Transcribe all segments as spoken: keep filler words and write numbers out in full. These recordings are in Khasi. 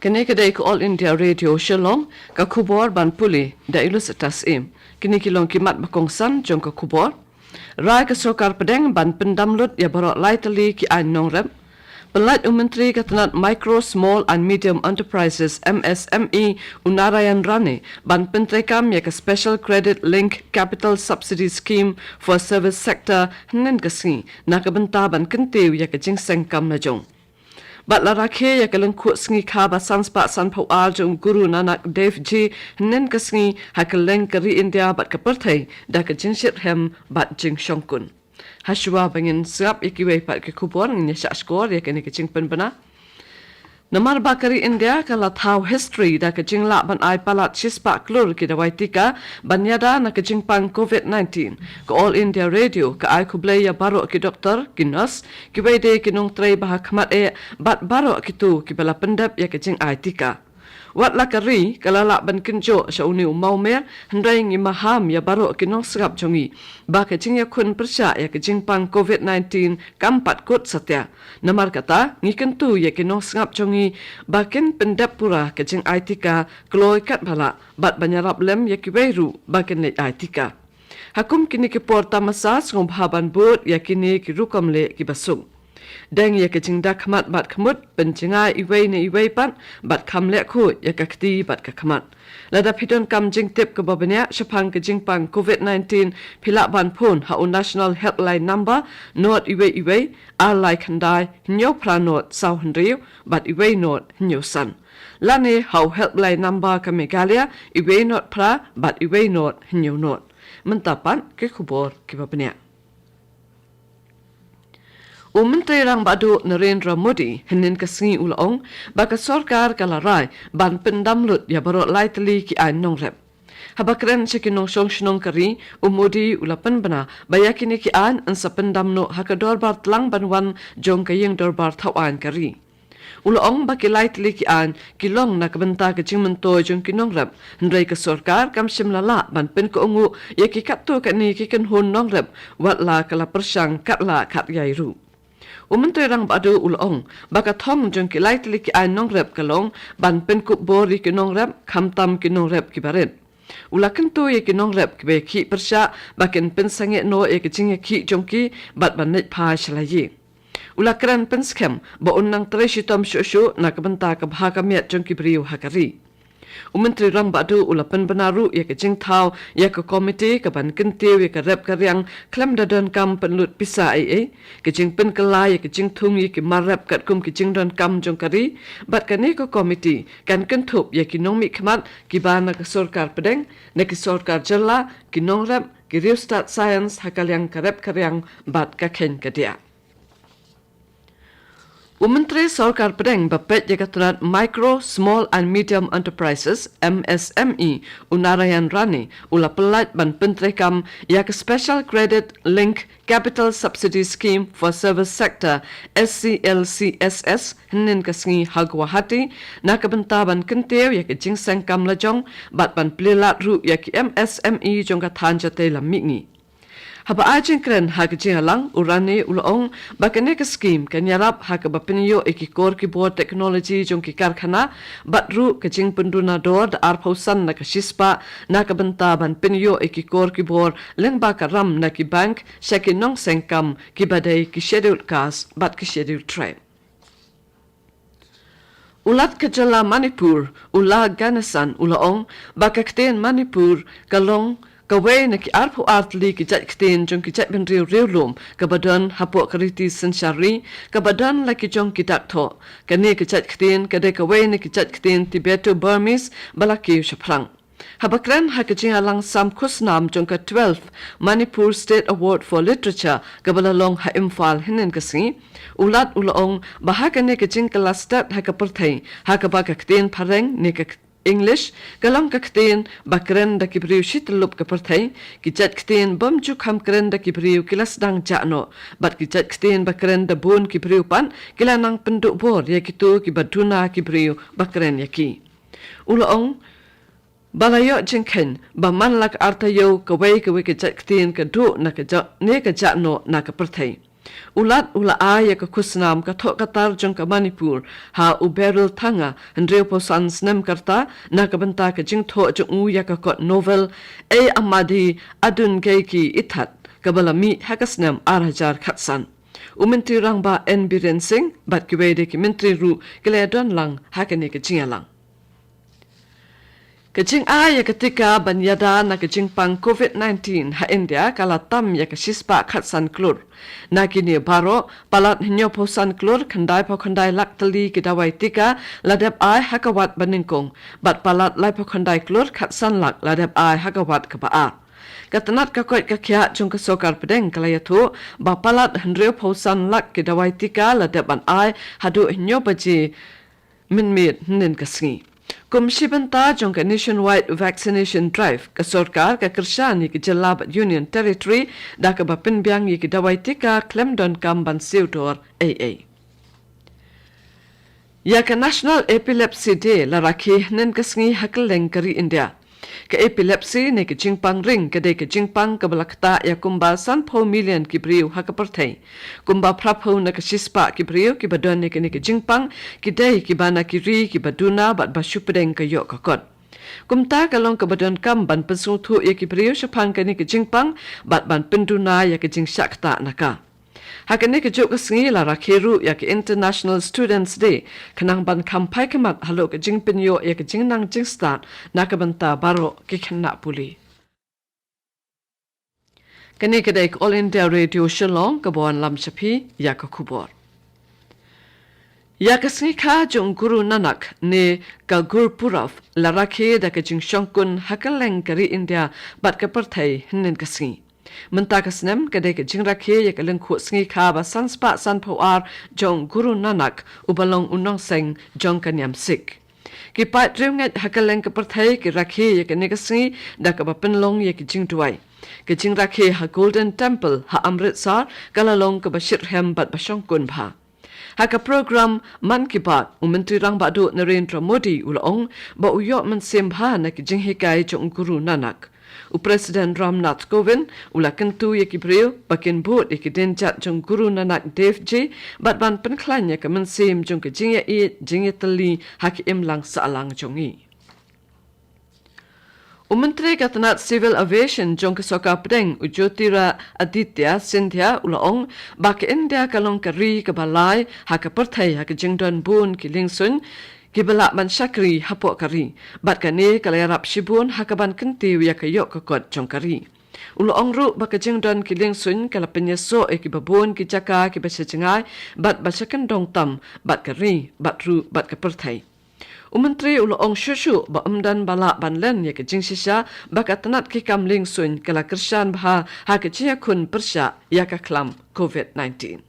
Kane ka dei ka All India Radio Shillong, ka khubor ban pule da Ilusitas Im. Kine ki long ki mat ba kongsan jong ka khubor. Rai ka sorkar pdeng ban pyndam lut ïa baroh lai tylli ki aiñ nongrep. Pynlait u Myntri ka tnat Micro, Small and Medium Enterprises, M S M E, u Narayan Rane, ban pyntreikam ïa ka Special Credit Linked Capital Subsidy Scheme for Service Sector hynnin ka sngi, na ka bynta ban kyntiew ïa ka jingseng kam lajong. Bad la rakhe ïa ka lyngkhuh sngi kha ba san spah san phew ar jong u Guru Nanak Dev Ji hynnin ka sngi ha kylleng ka ri India bad ka pyrthei da ka jingshitrhem bad jingshongkun. Hashwa ba ngin sngap ïa kiwei pat ki khubor, ngin ïa shah shkor ïa kane ka jingpynbna. Namar ba ka ri India ka la thaw history da ka jinglah ban ai palat shispah klur ki dawai tika ban ïada na ka jingpang COVID nineteen, ka All India Radio ka ai khublei ïa baroh ki doktor, ki nurse, kiwei de ki nongtrei ba ha khmat eh bad baroh kito kiba la pyndep ïa ka jingai tika. Wat la ka ri ka la lah ban kynjoh sha une u mawmer, hynrei ngi maham ïa baroh ki nongsngap jong ngi ba ka jingïakhun pyrshah ïa ka jingpang COVID nineteen kam pat kut satia. Namar kata, ngi kyntu ïa ki nongsngap jong ngi ba kin pyndep pura ka jingai tika kloi katba lah bad ban ïarap lem ïa kiwei ruh ba kin leit ai tika. Ha kum kine ki por tamasa, sngewbha ban bud ïa kine ki rukom leh kiba suk. Deng ïa ka jingda khmat bad khmut, pynjngai iwei na iwei pat bad kham leh khuid ïa ka kti bad ka khmat. Lada phi donkam jingtip kaba bniah shaphang ka jingpang COVID nineteen, phi lah ban phone ha u National Helpline Number, not iwei iwei, ar lai khyndai, hynñiew phra not saw hynriew bad iwei not hynñiew san. Lane ha u Helpline Number ka Meghalaya, iwei not phra bad iwei not hynñiew not. Mynta pat ki khubor kiba bniah. U Myntri Rangbah Duh Narendra Modi hynnin ka sngi u la ong ba ka sorkar ka la rai ban pyndam lut ïa baroh lai tylli ki aiñ nongrep. Haba kren sha ki nongshong shnong ka ri, u Modi u la pynbna ba ïa kine ki aiñ yn sa pyndam noh ha ka dorbar tlang ban wan jong ka ïing dorbar thaw aiñ ka ri. U la ong ba ki lai tylli ki aiñ ki long na ka bynta ka jingmyntoi jong ki nongrep, hynrei ka sorkar kam shym la lah ban pynkohnguh ïa ki katto katne ki kynhun nongrep, wat la ka la pyrshang katba lah katba ïai ruh. U Myntri Rangbah Duh u la ong ba ka thong jong ki lai tylli ki aiñ nongrep ka long ban pynkup bor ïa ki nongrep, khamtam ki nongrep kiba rit. U la kyntu ïa ki nongrep kiba ïakhih pyrshah ba kin pynsangeh noh ïa ka jingïakhih jong ki bad ban leit phai sha la ïing. U la kren pynskhem ba un nang trei shitom shuh shuh na ka bynta ka bha ka miat jong ki briew ha ka ri. U Myntri Rangbah Duh u la pynbna ruh ïa ka jingthaw ïa ka komiti kaban kyntiew ïa ka rep ka riang khlem da donkam pynlut pisa ei ei, ka jingpynkylla ïa ka jingthung ïa ki mar rep katkum ki jingdonkam jong ka ri, bad kane ka komiti kan kynthup ïa ki nongmihkhmat kiba na ka sorkar pdeng, na ki sorkar jylla, ki nongrep, ki riewstad science ha ka liang ka rep ka riang bad ka kheiñ ka diah. U Myntri Sorkar Pdeng ba peit ïa ka tnat Micro, Small and Medium Enterprises, M S M E, u Narayan Rane, u la pynlait ban pyntreikam ïa ka Special Credit Link Capital Subsidy Scheme for Service Sector, S C L C S S, hynnin ka sngi ha Guwahati, na ka bynta ban kyntiew ïa ka jingseng kam lajong bad ban plie lad ruh ïa ki M S M E jong ka thaiñ jatei lam mihngi. Haba ai jingkren ha ka jingïalang, u Rane u la ong ba kane ka skhim kan ïarap ha kaba pynïoh ïa ki kor ki bor teknoloji jong ki karkhana, bad ruh ka jingpynduna dor da arphew san na ka shispah na ka bynta ban pynïoh ïa ki kor ki bor lyngba ka ram na ki bank sha ki nongseng kam kiba dei ki Scheduled Caste bad ki Scheduled Tribe. U Lat ka jylla Manipur, u La Ganesan, u la ong ba ka ktien Manipur ka long kawei na ki arphew ar tylli ki jait ktien jong ki jaitbynriew riewlum kaba don hapoh ka riti synshar ri, kaba don la ki jong ki dak thoh. Kane ka jait ktien ka dei kawei na ki jait ktien Tibeto-Burmese ba la kiew shaphrang. Haba kren ha ka jingïalang sam khusnam jong ka twelfth Manipur State Award for Literature kaba la long ha Imphal hynnin ka sngi, u Lat u la ong ba ha kane ka jingkylla stet ha ka pyrthei ha kaba ka ktien phareng ne ka English ka long ka ktien ba kren da ki briew shityllup ka pyrthei, ki jait ktien bym ju kham kren da ki briew ki la sdang jah noh, bad ki jait ktien ba kren da bun ki briew pat ki la nang pynduh bor ïa kito kiba duna ki briew ba kren ïa ki. U la ong ba la ïoh jingkheiñ ba man la ka ar taïew kawei kawei ka jait ktien ka duh na ka ja-, ne ka jah noh na ka pyrthei. U Lat u la ai ïa ka khusnam ka thoh ka tar jong ka Manipur ha u Beryl Thanga, hynriewphew san snem ka rta, na ka bynta ka jingthoh jong u ïa ka kot novel Ei Amadi Adun Geiki Ithat, kaba la mih ha ka snem ar hajar khatsan. U Myntri Rangbah N Biren Singh bad kiwei de ki myntri ruh ki la ïadon lang ha kane ka jingïalang. Ka jingai ïa ka tika ban ïada na ka jingpang covid nineteen ha India ka la tam ïa ka shispah khatsan klur. Na kine baroh, palat hynñiewphew san klur khyndaiphew khyndai lak tylli ki dawai tika la dep ai ha ka wad banyngkong, bad palat laiphew khyndai klur khatsan lak la dep ai ha ka wad kaba ar. Ka tnat ka koit ka khiah jong ka sorkar pdeng ka la ïathuh ba palat hynriewphew san lak ki dawai tika la dep ban ai haduh hynñiew baje mynmiet hynnin ka sngi. Kum shi bynta jong ka Nationwide Vaccination Drive, ka sorkar ka kyrshan ïa ki jylla bad Union Territory da kaba pynbiang ïa ki dawai tika khlem donkam ban siew dor ei ei. Ïa ka National Epilepsy Day la rakhe hynnin ka sngi ha kylleng ka ri India. Ka epilepsy ne ka jingpang ring ka dei ka jingpang kaba la ktah ïa kumba sanphew million ki briew ha ka pyrthei. Kumba phraphew na ka shispah ki briew kiba don ïa kane ka jingpang ki dei kiba na ki ri kiba duna bad ba shu pdeng ka ïoh ka kot. Kumta ka long kaba donkam ban pynsngewthuh ïa ki briew shaphang kane ka jingpang bad ban pynduna ïa ka jingshah ktah na ka. Ha kane ka juk ka sngi la rakhe ruh ïa ka International Students Day, khnang ban kham phai khmat halor ka jingpynïoh ïa ka jingnang jingstad na ka bynta baroh ki khynnah pule. Kane ka dei ka All India Radio Shillong kaba wanlam sha phi ïa ka khubor. Ïa ka sngi kha jong Guru Nanak ne ka Gurpurab la rakhe da ka jingshongkun ha kylleng ka ri India bad ka pyrthei hynnin ka sngi. Mynta ka snem ka dei ka jingrakhe ïa ka lyngkhuh sngi kha ba sanspah sanphew ar jong Guru Nanak, uba long u nongseng jong ka niam Sikh. Ki paid riewngeit ha kylleng ka pyrthei ki rakhe ïa kane ka sngi da kaba pynlong ïa ki jingduwai. Ka jingrakhe ha Golden Temple ha Amritsar ka la long kaba shitrhem bad ba shongkun bha. Ha ka program Mann Ki Baat, u Myntri Rangbah Duh Narendra Modi u la ong ba u ïoh mynsiem bha na ki jinghikai jong u Guru Nanak. U President Ram Nath Kovind u la kyntu ïa ki briew ba kin bud ïa ki dienjat jong Guru Nanak Dev Ji bad ban pynkhlaiñ ïa ka mynsiem jong ka jingïaieit jingïatylli ha ki imlang sahlang jong ngi. U Myntri ka tnat Civil Aviation jong ka sorkar pdeng, u Jyotiraditya Scindia, u la ong ba ka India ka long ka ri kaba lai ha ka pyrthei ha ka jingdon bun ki liengsuiñ kiba lah ban shakri hapoh ka ri, bad kane ka la ïarap shibun ha kaban kyntiew ïa ka ïoh ka kot jong ka ri. U la ong ruh ba ka jingdon ki liengsuiñ ka la pynïasoh ïa kiba bun ki jaka kiba sha jngai bad ba sha kyndong tam bad ka ri bad ruh bad ka pyrthei. U Myntri u la ong shuh shuh ba ym don ba lah ban len ïa ka jingshisha ba ka tnat ki kam liengsuiñ ka la kyrshan bha ha ka jingïakhun pyrshah ïa ka khlam covid nineteen.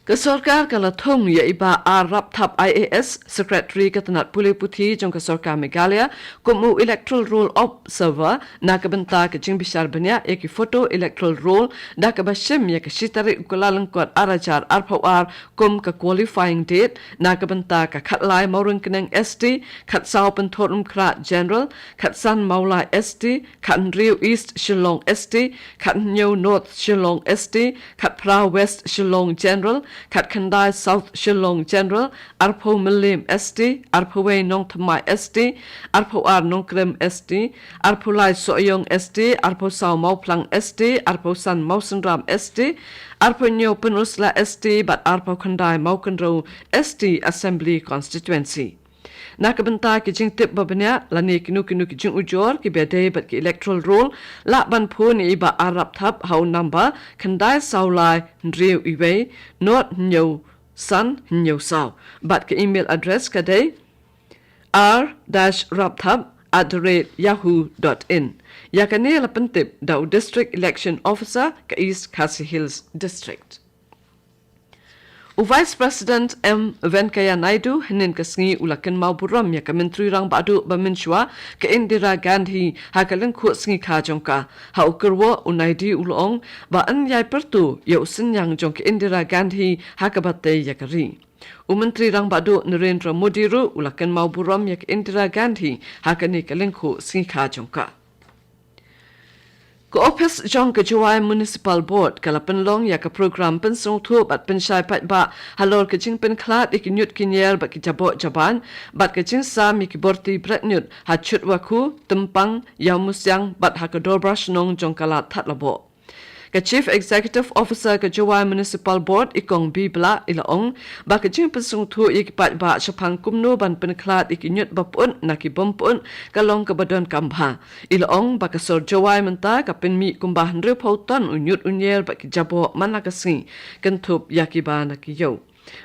Ka sorkar ka la thung ïa i Bah R Rapthap I A S, Secretary ka tnat pule puthi jong ka sorkar Meghalaya, kum u Electoral Roll Observer na ka bynta ka jingbishar bniah ïa ki photo electoral roll da kaba shim ïa ka shi tarik u Kyllalyngkot ar hajar arphew ar kum ka qualifying date, na ka bynta ka khatlai Mawryngkneng S T, khatsaw Pynthotrumkhrah General, khatsan Mawlai S T, khathynriew East Shillong S T, khathynñiew North Shillong S T, khatphra West Shillong General, khatkhyndai South Shillong General, arphew Mylliem S T, arphew wei Nongthymmai S T, arphew ar Nongkrem S T, arphew lai Sohiong S T, arphew saw Mawphlang S T, arphew san Mawsynram S T, arphew hynñiew Pynursla S T bad arphew khyndai Mawkynrew S T Assembly Constituency. Na ka bynta ki jingtip ba bniah lane kino kino ki jingujor kiba dei bad ki electoral roll, lah ban phone ïa i Bah R Rapthap ha u number khyndai saw lai hynriew wei nod hynñiew san hynñiew saw bad ka email address ka dei r dash rapthap at the rate yahoo dot in. Ïa kane la pyntip da u District Election Officer ka East Khasi Hills District. U Vice President M Venkaiah Naidu hynnin ka sngi u la kynmaw burom ïa ka Myntri Rangbah Duh ba mynshuwa ka Indira Gandhi ha ka lyngkhuh sngi kha jong ka. Ha u kyrwoh u Naidu u la ong ba yn ïai pyrto ïa u synñiang jong ka Indira Gandhi ha kaba tei ïa ka ri. U Myntri Rangbah Duh Narendra Modi ruh u la kynmaw burom ïa ka Indira Gandhi ha kane ka lyngkhuh sngi kha jong ka. Ka ophis jong ka Jowai Municipal Board ka la pynlong ïa ka program pynsngewthuh bad pynshai paidbah halor ka jingpynkhlad ïa ki ñiut ki ñier bad ki jaboh jabain bad ka jingsam ïa ki borti bret ñiut ha Chutwakhu, Tympang, Ïawmusiang bad ha ka Dorbar Shnong jong ka Lad Thadlaboh. Ka Chief Executive Officer ka Jowai Municipal Board, i Kong Bibla, i la ong ba ka jingpynsngewthuh ïa ki paidbah shaphang kumno ban pynkhlad ïa ki ñiut ba pyut na ki bym pyut ka long kaba donkam bha. I la ong ba ka sor Jowai mynta ka pynmih kumba hynriewphew ton u ñiut u ñier bad ki jaboh man la ka sngi, kynthup ïa kiba na ki ïew.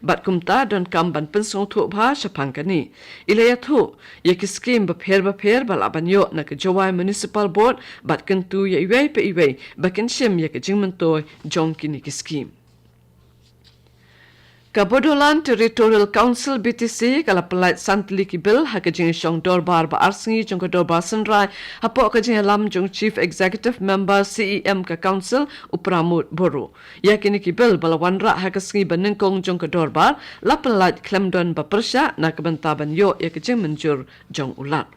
Bad kumta donkam ban pynsngewthuh bha shaphang kane. I la ïathuh ïa ki skim bapher bapher ba lah ban ïoh na ka Jowai Municipal Board bad kyntu ïa iwei pa iwei ba kin shim ïa ka jingmyntoi jong kine ki skim. Ka Bodoland Territorial Council, B T C, ka la pynlait san tylli ki bill ha ka jingïashong dorbar ba ar sngi jong ka dorbar synrai hapoh ka jingïalam jong Chief Executive Member, C E M, ka Council, u Pramod Boro. Ïa kine ki bill ba la wanrah ha ka sngi ba nyngkong jong ka dorbar la pynlait khlem don ba pyrshah na ka bynta ban ïoh ïa ka jingmynjur jong u Lat.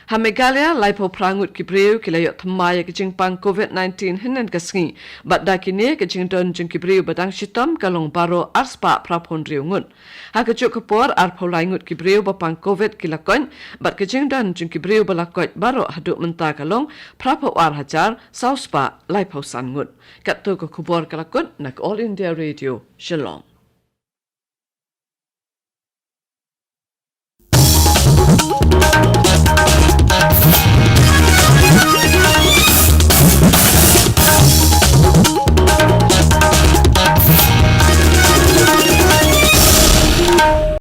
Ha Meghalaya, laiphew phra ngut ki briew ki la ïoh thymmai ïa ka jingpang COVID nineteen hynnin ka sngi. Bad da kine, ka jingdon jong ki briew ba dang shitom ka long baroh arspah phraphew hynriew ngut. Ha kajuh ka por, arphew lai ngut ki briew ba pang COVID ki la koit, bad ka jingdon jong ki briew ba la koit baroh haduh mynta ka long phraphew ar hajar saw spah laiphew san ngut. Katto ka khubor ka la kut na ka All India Radio, Shillong.